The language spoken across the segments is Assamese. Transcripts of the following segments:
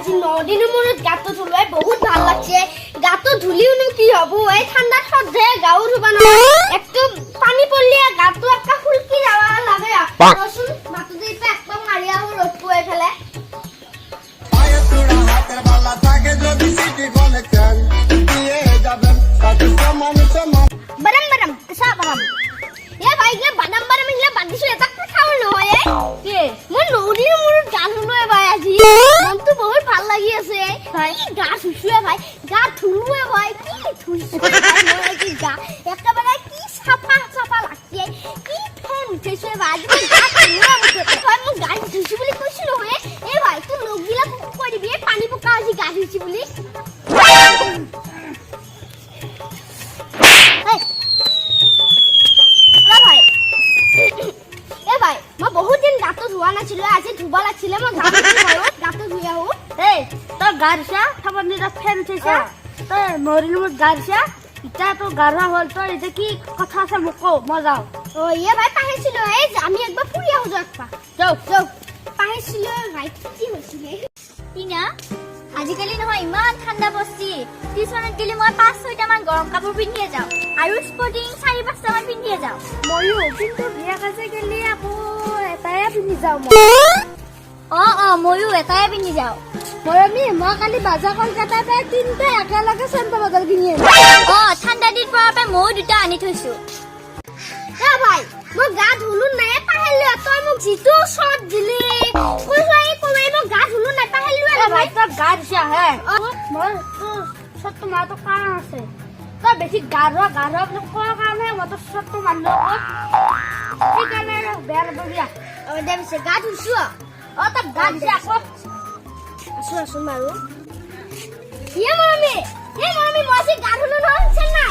আজি 9 দিনৰ মূৰত গাটো ধুলো, বহুত ভাল লাগছে। গাটো ধুলিওনো কি হ'ব? এই ঠাণ্ডাত সদায় গাও ধুবা নহয়। একটু পানী পৰলি গাটো একা ফুলকি যাবা লাগে। ৰচোন, মাটোতে এতিয়া একদম মাৰি আহো ৰ'দ পোৱাই পেলাই। হাতের বালা থাকে যদি সিটি কানেকশন দিয়ে যাবেন তাতে সমান সমান। বাদাম বাদাম কেঁচা বাদাম। এ ভাই, এইগিলা বাদাম বাদাম এইগিলা বাদ দিছো, এটা কথাও নহয় এ। কি? মই 9 দিনৰ মূৰত গা ধুলো এ ভাই, আজি মনটো বহুত ভাল লাগি আছে। ভাই, গা ধুইছোৱে ভাই, গা ধুলোৱে ভাই, কি ধুইছো ভাই মই আজি। গা একেবাৰে কি চাফা চাফা লাগছে, কি ফেন উঠিছে ভাই। আজি মই গা ধুলোৱে মুঠতে। ভাই, মই গা ধুইছো বুলি কৈছো নহয়। এই ভাই, তোৰ লগবিলাক কৈ দিবি, এই পানী পোকা আজি গা ধুইছো বুলি। এই, অ ভাই, এ ভাই, মই বহুত দিন গাটো ধোৱা নাছিলো, আজি ধুব লাগিছিলে। মই যাওঁ নেকি ঘৰত, গাটো ধুই আহো। এই, তই গা ধুইছা, ঠাণ্ডা দিনত ফেন উঠিছা, তই নৰিল মূৰত গা ধুইছা, এতিয়া তোৰ গা ধোৱা হ'ল। তই এতিয়া কি কথা আছে মোক কও, মই যাওঁ। অ ইয়ে ভাই, পাহিছিলো এই, আমি একবাৰ ফুৰি আহো যাওক পা। যাওঁ। যাওক, পাহিছিলো ভাই, কি হৈছিলে? টিনা, আজিকালি নহয় ইমান ঠাণ্ডা পৰছি। টিউচনত গেলি মই পাঁচ ছয়টামান গৰম কাপোৰ পিন্ধিয়ে যাওঁ আৰু স্পৰ্টিং চাৰি পাঁচটামান পিন্ধিয়ে যাওঁ। ময়ো, কিন্তু বিয়া কাজে গেলি আকৌ এটাই পিন্ধি যাওঁ মই। অ, ময়ো এটাই পিন্ধি যাওঁ। মৰমী, মই কালি বাজাৰ কলকাতাৰ পৰা তিনিটা একেলগে চেণ্টাৰ বজাৰ কিনি আনিছো। অ, ঠাণ্ডা দিন পৰাৰ পৰা ময়ো দুটা আনি থৈছো। এ ভাই, মই গা ধুলো নাই, পাহিলো। তই মোক যিটো চট দিলি, কৈছো এই কমাই, মই গা ধুলো নাই, পাহিলো। এ ভাই, তই গা ধুইছা হে? মই তোৰ চটটো মাৰাটো কাৰণ আছে। তই বেছি গা ধোৱা গা ধোৱা বুলি কোৱাৰ কাৰণে মই তোৰ চটটো মাৰিলো আকৌ। সেইকাৰণে আৰু বেয়া নাপাবি আ। অ দে পিছে, গা ধুইছো। অ, তই গা ধুইছা আকৌ। আছো আছো বাৰু। ইয়ে মৰমী, এই মৰমী, মই আজি গা ধুলো নহয়, শুনছা নাই?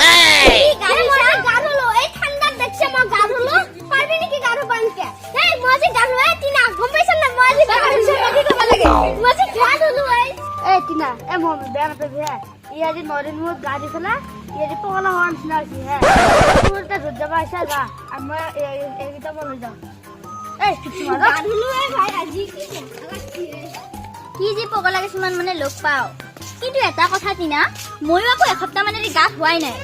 কি গা এই মই ধুইছা? আজি গা ধুলো। এই ঠাণ্ডাত দেখছে মই গা ধুলো। পাৰবি নেকি গা ধুব এনেকে? এই মই আজি গা ধুলো। এই টিনা, গম পাইছা নাই? মই আজি গা ধুইছো। কি ক'ব লাগে? মই আজি গা ধুলো এই। এই টিনা, এ মৰমী, বেয়া নাপাবি হে। ই আজি 9 দিন মূৰত গা ধুই পেলাই ই আজি পগলা হোৱাৰ নিচিনা হৈছে হে। তোৰ এতিয়া য'ত যাব আহিছা যা, আৰু মই এইকেইটা মই লৈ যাওঁ। এই মাৰ। গা ধুলো এই ভাই, আজি কি মজা লাগছে। কি যে পগলা কিছুমান মানে লগ পাওঁ। কিন্তু এটা কথা টিনা, ময়ো আকৌ এসপ্তাহ মানে গা ধোৱাই নাই।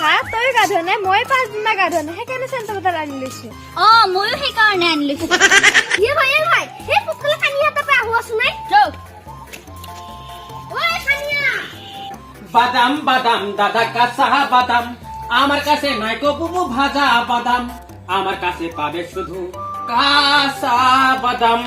হা, তই গা ধোৱা নাই? মই 5 দিন গা ধোৱা নাই, সেইকাৰণে চেণ্টাৰ বটল আনি লৈছো। অ, ময়ো সেইকাৰণে আনি লৈছো। ইয়ে ভাই, এই ভাই, এই পুতলা কানিয়া পৰা আহো আছো নাই। যাওক। ঐ কানিয়া। বাদাম বাদাম দাদা, কাঁচা বাদাম। আমার কাছে নাই কো বুবু ভাজা বাদাম, আমার কাছে পাবে শুধু কাঁচা বাদাম।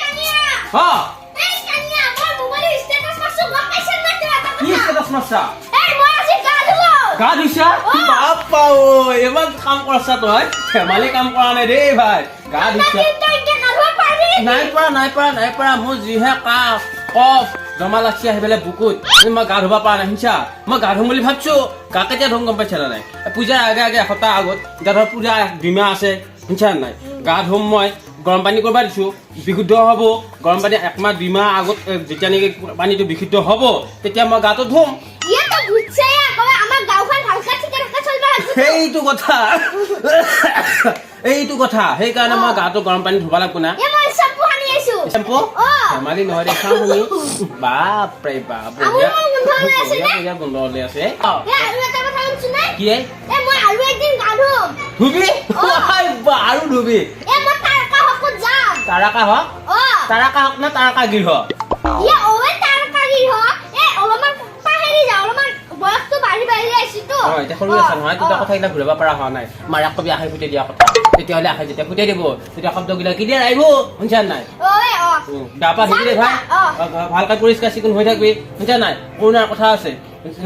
কানিয়া। হ্যাঁ। এই কানিয়া, মই মোবাইলৰ ষ্টেটাছ পাইছো, গম পাইছা নাই তই এটা কি কথা? স্টেটাস মারছা? এই, মই আজি গা ধুলো। গা ধুইছা? বাপ্পা ঐ, ইমান কাম কৰছা তই, ধেমালি কাম কৰা নাই দেই ভাই, গা ধুইছা। তই এতিয়া গা ধুব পাৰবি নেকি? নাই পৰা, নাই পৰা, নাই পৰা। মোৰ যিহে কাহ কফ জমা লাগছি আহি পেলাই বুকুত, এই মই গা ধুব পৰা নাই, শুনছা? মই গা ধুম বুলি ভাবছো। গা কেতিয়া ধুম গম পাইছা নে নাই? এই পূজাৰ আগে আগে, এসপ্তাহ আগত। এতিয়া ধৰ পূজা 2 মাহ আছে, শুনছা নে নাই? গা ধুম মই, গৰম পানী কৰিব দিছো, বিশুদ্ধ হ'ব গৰম পানী। একমাহ 2 মাহ আগত যেতিয়া নেকি পানীটো বিশুদ্ধ হ'ব, তেতিয়া মই গাটো ধুম। ইয়ে, তই বুজছে আকৌ, আমাৰ গাঁওখন ভালকে ঠিকে থাকে চলিব লাগিব। সেইটো কথা, এইটো কথা। সেইকাৰণে মই গাটো গৰম পানী ধুব লাগিব না। এ, মই চেম্পু সানি আহিছো। চেম্পু? অ। ধেমালি নহয় দে, চাওঁ শুনি। বাপৰে বাপ, বঢ়িয়া। আৰু গোন্ধ ওলাই আছে বঢ়িয়া। নে? বঢ়িয়া গোন্ধ ওলাই আছে। এ, আৰু এটা কথা শুনছো নাই? কি? এ, মই আৰু একদিন গা ধুম। ধুবি? বা, আৰু ধুবি? এ, মই তাৰকা হকত যাম। তাৰকা হক? অ। তাৰকা হক না তাৰকা গৃহ? ইয়ে ঐ, তাৰকা গৃহ। এ, অলপমান পাহেৰি যাওঁ, অলপমান বয়সটো বাঢ়ি বাঢ়ি আহিছেতো। অ, এতিয়া সৰু আছা নহয়, তেতিয়া কথাবিলাক ঘূৰাব পৰা হোৱা নাই। মাৰাক কবি আশে ফুটাই দিয়া কথা। তেতিয়াহ'লে আশে যেতিয়া ফুটাই দিব, তেতিয়া শব্দবিলাক ক্লিয়াৰ আহিব, শুনছা নাই? ঐ অ। গা পা ধুবি দেই ভাই। অ। অ, ভালকে পৰিষ্কাৰ চিকুণ হৈ থাকিবি, শুনছা নাই? কৰোণাৰ কথা আছে,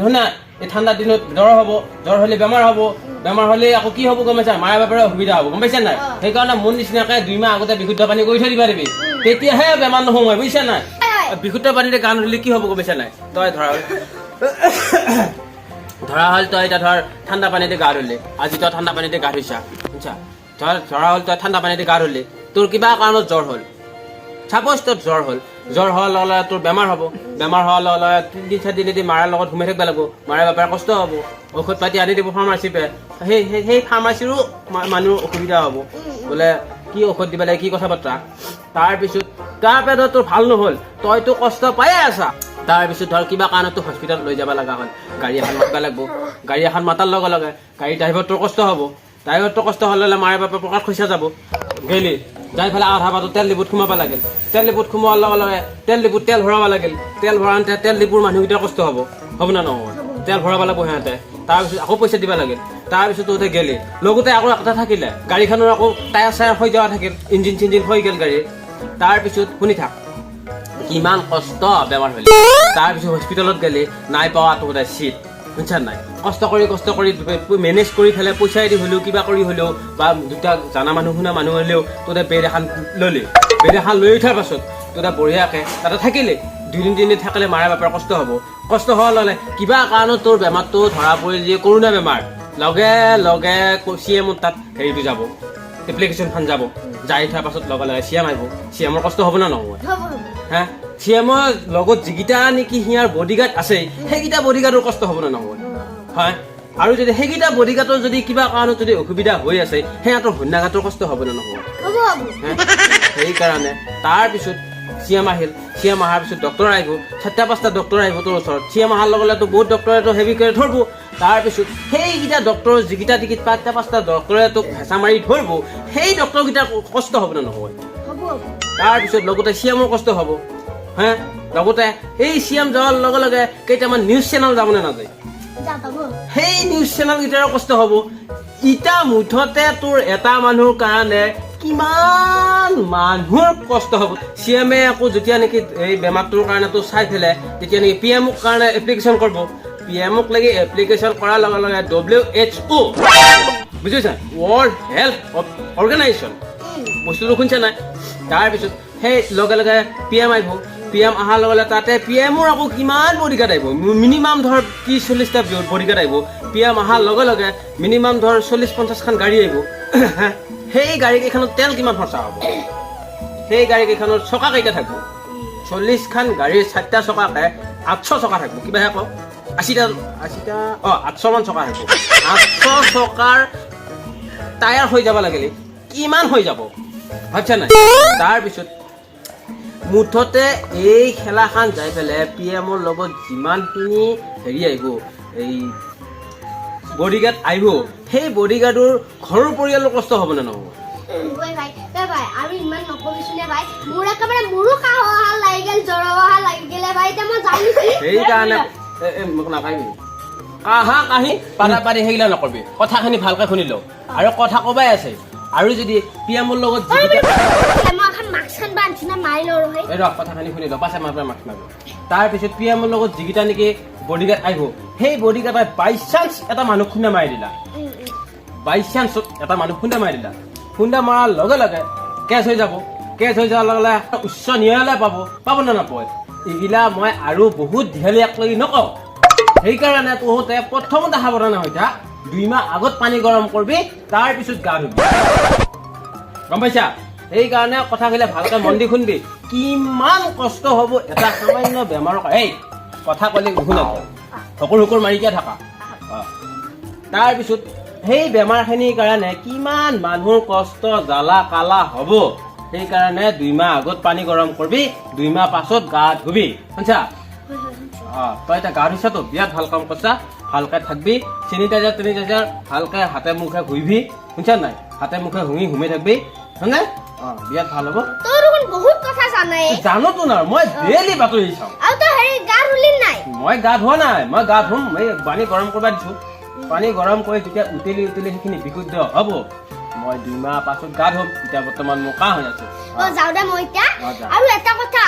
শুনা। এই ঠাণ্ডা দিনত জ্বৰ হ'ব, জ্বৰ হ'লে বেমাৰ হ'ব, বেমাৰ হ'লে আকৌ কি হ'ব গম পাইছা? মায়ে বাপেৰে অসুবিধা হ'ব, গম পাইছা নাই? অ। সেইকাৰণে মোৰ নিচিনাকে 2 মাহ আগতে বিশুদ্ধ পানী কৰি থৈ দিবা দিবি, তেতিয়াহে বেমাৰ নোসোমায়, বুজিছা নাই? হয়। বিশুদ্ধ পানীতে গা নুধুলে কি হ'ব গম পাইছা নাই? তই ধৰা ধৰা হ'ল তই এতিয়া ধৰ ঠাণ্ডা পানীতে গা ধুলি, আজি তই ঠাণ্ডা পানীতে গা ধুইছা, বুজিছা? ধৰ ধৰা হ'ল তই ঠাণ্ডা পানীতে গা ধুলি, তোৰ কিবা কাৰণত জ্বৰ হ'ল। চাপ'জ তোৰ জ্বৰ হ'ল, জ্বৰ হোৱাৰ লগে লগে তোৰ বেমাৰ হ'ব। বেমাৰ হোৱাৰ লগে লগে 3 দিন 4 দিন এদি মাৰাৰ লগত সোমাই থাকিব লাগিব। মাৰে বাপেৰ কষ্ট হ'ব, ঔষধ পাতি আনি দিব ফাৰ্মাচীৰ পৰা। সেই সেই সেই ফাৰ্মাচীৰো মানুহৰ অসুবিধা হ'ব, বোলে কি ঔষধ দিব লাগে, কি কথা বাৰ্তা। তাৰপিছত তাৰ পৰা ধৰ তোৰ ভাল নহ'ল, তইতো কষ্ট পায়ে আছা। তাৰপিছত ধৰ কিবা কাৰণত তোক হস্পিটেলত লৈ যাব লগা হ'ল, গাড়ী এখন মাতিব লাগিব। গাড়ী এখন মাতাৰ লগে লগে গাড়ী ড্ৰাইভাৰটোৰ কষ্ট হ'ব। ড্ৰাইভাৰটোৰ কষ্ট হ'লে মাৰে বাপে পকেট খইচা যাব। গেলি যাই পেলাই আধা বাটত তেল ডিপুত সোমাব লাগিল। তেল ডিপুত সোমোৱাৰ লগে লগে তেল ডিপুত তেল ভৰাব লাগিল। তেল ভৰাওঁতে তেল ডিপুৰ মানুহকেইটাৰ কষ্ট হ'ব। হ'ব না নহ'ব? তেল ভৰাব লাগিব সিহঁতে, তাৰপিছত আকৌ পইচা দিব লাগিল। তাৰপিছত তহঁতে গেলি, লগতে আকৌ এটা থাকিলে, গাড়ীখনৰ আকৌ টায়াৰ চায়াৰ হৈ যোৱা থাকিল, ইঞ্জিন চিঞ্জিন হৈ গ'ল গাড়ীৰ। তাৰপিছত শুনি থাক, কিমান কষ্ট বেমাৰ হ'লে। তাৰপিছত হস্পিটেলত গ'লে নাই পোৱা তহঁতে চিট, শুনিছা নাই? কষ্ট কৰি কষ্ট কৰি মেনেজ কৰি পেলাই, পইচাই দি হ'লেও কিবা কৰি হ'লেও বা দুটা জানা মানুহ শুনা মানুহ হ'লেও তহঁতে বেড এখন ল'লি। বেড এখন লৈ উঠাৰ পাছত তহঁতে বঢ়িয়াকে তাতে থাকিলি। দুদিন তিনিদিন থাকিলে মাৰে বাপেৰ কষ্ট হ'ব। কষ্ট হোৱাৰ লগে কিবা কাৰণত তোৰ বেমাৰটো ধৰা পৰিল যে কৰোণা বেমাৰ, লগে লগে চি এমৰ তাত হেৰিটো যাব, এপ্লিকেশ্যনখন যাব। যাই থোৱাৰ পাছত লগে লগে চি এম আহিব। চি এমৰ কষ্ট হ'ব না নহ'ব? হ'ব। হা, চি এমৰ লগত যিকেইটা নেকি সিয়াৰ বডিগাৰ্ড আছে, সেইকেইটা বডিগাৰ্ডৰ কষ্ট হ'ব নে নহ'ব? হয়। আৰু যদি সেইকেইটা বডিগাৰ্ডৰ যদি কিবা কাৰণত যদি অসুবিধা হৈ আছে, সিহঁতৰ ঘৈণীয়েকহঁতৰ কষ্ট হ'ব নে নহ'ব? হ'ব হ'ব। হে? সেইকাৰণে তাৰপিছত চি এম আহিল। চি এম অহাৰ পিছত ডক্টৰ আহিব, চাৰিটা পাঁচটা ডক্টৰ আহিব তোৰ ওচৰত। চি এম অহাৰ লগে লগেতো বহুত ডক্টৰেতো হেভি কৰি ধৰিব। তাৰপিছত সেইকেইটা ডক্টৰ, যিকেইটা টিকিট পাঁচটা পাঁচটা ডক্টৰে তোক হেঁচা মাৰি ধৰিব, সেই ডক্টৰকেইটাৰ কষ্ট হ'ব নে নহ'ব? হ'ব হ'ব। তাৰপিছত লগতে চি এমৰ কষ্ট হ'ব। হে, লগতে এই চি এম যোৱাৰ লগে লগে কেইটামান নিউজ চেনেল যাব নে নাযায়? যাব। সেই নিউজ চেনেলকেইটাৰো কষ্ট হ'ব। ইটা মুঠতে তোৰ এটা মানুহৰ কাৰণে কিমান মানুহৰ কষ্ট হ'ব। চি এমে আকৌ যেতিয়া নেকি এই বেমাৰটোৰ কাৰণে তোৰ চাই পেলাই, তেতিয়া নেকি পি এমক কাৰণে এপ্লিকেশ্যন কৰিব। পি এমক লাগি এপ্লিকেশ্যন কৰাৰ লগে লগে WHO, বুজিছা, ৱৰ্ল্ড হেল্থ অৰ্গেনাইজেশ্যন, বস্তুটো শুনিছা নাই? তাৰপিছত সেই লগে লগে পি এম আহিব। পি এম অহাৰ লগে লগে তাতে পি এমৰ আকৌ কিমান বডিগাৰ্ড আহিব? মিনিমাম ধৰ 30-40টা বডিগাৰ্ড আহিব। পি এম অহাৰ লগে লগে মিনিমাম ধৰ 40-50খন গাড়ী আহিব। সেই গাড়ী কেইখনত তেল কিমান খৰচা হ'ব? সেই গাড়ী কেইখনৰ চকা কেইটা থাকিব? 40খন গাড়ীৰ চাৰিটা চকাকে 800 চকা থাকিব। কিবাহে কওঁ, 80টা, 80টা, অঁ, 800মান চকা থাকিব। 800 চকাৰ টায়াৰ হৈ যাব লাগিলে কিমান হৈ যাব ভাবছা নাই? তাৰপিছত মুঠতে এই খেলাখন যাই পেলাই পি এমৰ লগত যিমানখিনি হেৰি আহিব, এই বডিগাৰ্ড আহিব, সেই বডিগাৰ্ডৰ ঘৰৰ পৰিয়ালৰ কষ্ট হ'ব নে নহ'ব? ঐ ভাই, ঐ ভাই, আৰু ইমান নকবিচোন ভাই। মোৰ একেবাৰে মোৰো কাহ অহা লাগি গ'ল, জ্বৰ অহা লাগি গ'লে ভাই। এতিয়া মই যাওঁ নেকি? সেইকাৰণে এ মোক নাকাহিবি, কাহা কাহি পাৰা পাৰি সেইগিলা নকৰবি। কথাখিনি ভালকে শুনি লওঁ আৰু কথা কবাই আছে। আৰু যদি পি এমৰ লগত যিকেইটা মই এখন মাস্কখন বান্ধি না মাৰি লওঁ ৰ। এই ৰ, কথাখিনি শুনি ল, পাছে মাৰ মাছ মাৰিব। তাৰপিছত পি এমৰ লগত যিকেইটা নেকি বডিগাৰ্ড আহিব, সেই বডিগাৰ্ডে বাই চান্স এটা মানুহ খুন্দা মাৰি দিলা। বাই চান্সত এটা মানুহ খুন্দা মাৰি দিলা। খুন্দা মৰাৰ লগে লগে কেছ হৈ যাব। কেছ হৈ যোৱাৰ লগে লগে উচ্চ ন্যায়ালয় পাব। পাব নে নাপায়? এইগিলা মই আৰু বহুত দীঘলীয়াক লাগি নকওঁ। সেইকাৰণে তহঁতে প্ৰথমতে সাৱধানে হৈ থাক। 2 মাহ আগত পানী গৰম কৰিবি, তাৰপিছত গা ধুবি, গম পাইছা? সেইকাৰণে কথাবিলাক ভালকে মন দি শুনবি। কিমান কষ্ট হ'ব এটা সামান্য বেমাৰৰ এই কথা ক'লে নুশুনা, হকুৰ হুকুৰ মাৰি কিয় থাকা? তাৰপিছত সেই বেমাৰখিনিৰ কাৰণে কিমান মানুহৰ কষ্ট জ্বালা কালা হ'ব। সেইকাৰণে 2 মাহ আগত পানী গৰম কৰিবি, 2 মাহ পাছত গা ধুবি, শুনছা? তই এতিয়া গা ধুইছাতো, বিৰাট ভাল কাম কৰছা। ভালকে থাকবি, চেনিটাইজাৰ টেনিটাইজাৰ ভালকে হাতে মুখে ঘঁহিবি, শুনছা নাই? হাতে মুখে ঘঁহি ঘুমি থাকবি, হয়নে? বিৰাট ভাল হ'ব। তই দেখোন বহুত কথা জানাই। জানোতো না, মই ডেইলি বাতৰি চাওঁ। আৰু তই হেৰি গা ধুলি নাই? মই গা ধোৱা নাই, মই গা ধুম। এই পানী গৰম কৰিব দিছো। পানী গৰম কৰি যেতিয়া উতলি উতলি সেইখিনি বিশুদ্ধ হ'ব, মই 2 মাহ পাছত গা ধুম। এতিয়া বৰ্তমান মোৰ কাহ হৈ আছে। অ, যাওঁ দে মই এতিয়া। অ, যা। আৰু এটা কথা,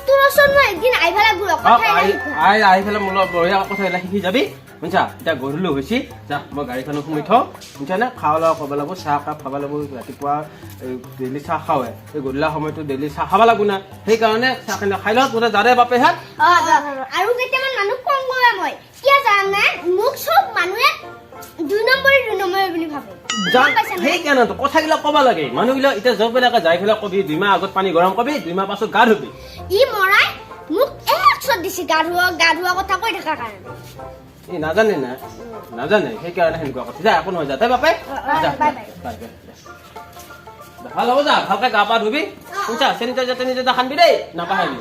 তোৰ ওচৰত মই একদিন আহিব লাগিব। কথা আহি আহি আহি পেলাই মোৰ লগত বঢ়িয়া কথা এইবিলাক শিকি যাবি, শুনছা? এতিয়া গধূলি হৈছে, যা, মই গাড়ীখনত সোমাই থওঁ, শুনছা নে? খাৱা লোৱা কৰিব লাগিব, চাহ কাপ খাব লাগিব। ৰাতিপুৱা এই ডেইলি চাহ খাওঁৱে, এই গধূলা সময়তো ডেইলি চাহ খাব লাগিব না, সেইকাৰণে চাহখিনি খাই লওঁ। তোতে যাৰে বাপে হাত। অ, আৰু কেইটামান মানুহ কম কৰে মই কিয় জানানে? মোক চব মানুহে দুই নম্বৰী দুই নম্বৰী বুলি ভাবে। গম পাইছা নাই? সেইকাৰণেতো কথাবিলাক ক'ব লাগে মানুহবিলাক। এতিয়া য'বিলাকে যাই পেলাই কবি, 2 মাহ আগত পানী গৰম কৰিবি, 2 মাহ পাছত গা ধুবি। ই মৰাই মোক এক চট দিছে গা ধোৱা গা ধোৱা কথা কৈ থকাৰ কাৰণে। এই নাজানে না, নাজানে, সেইকাৰণে সেনেকুৱা কথা। যা, একো নহয়, যা। তাই বাপে। অ, যা। Bye bye. Bye bye. যা। ভাল হ'ব যা, ভালকে গা পা ধুবি, শুনছা? চেনিটাইজাৰ টেনিটাইজাৰ খানবি দেই, নাপাহৰিবি।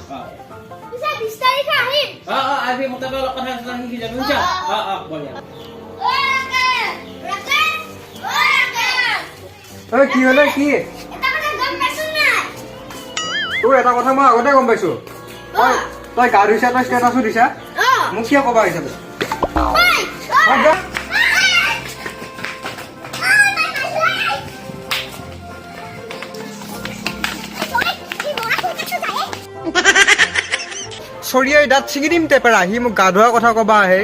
পিছে 20 তাৰিখে আহিম। অ অ আহিবি, মোক তাতে অলপ কথা চথা শিকি যাবি, শুনছা? অ অ বঢ়িয়া। ঐ ৰাকেশ, ৰাকেশ, ঐ ৰাকেশ। ঐ, কি হ'লে কি? এটা কথা গম পাইছো নাই? তোৰ এটা কথা মই আগতে গম পাইছো। তই গা ধুইছা, তই ষ্টেটাছো দিছা। অ। মোক কিয় কবা হিচাপে? ঐ, ঐ। ভাগ যা। চৰিয়াই দাঁত ছিঙি দিম তেপেৰা। সি মোক গা ধোৱাৰ কথা কবা আহে।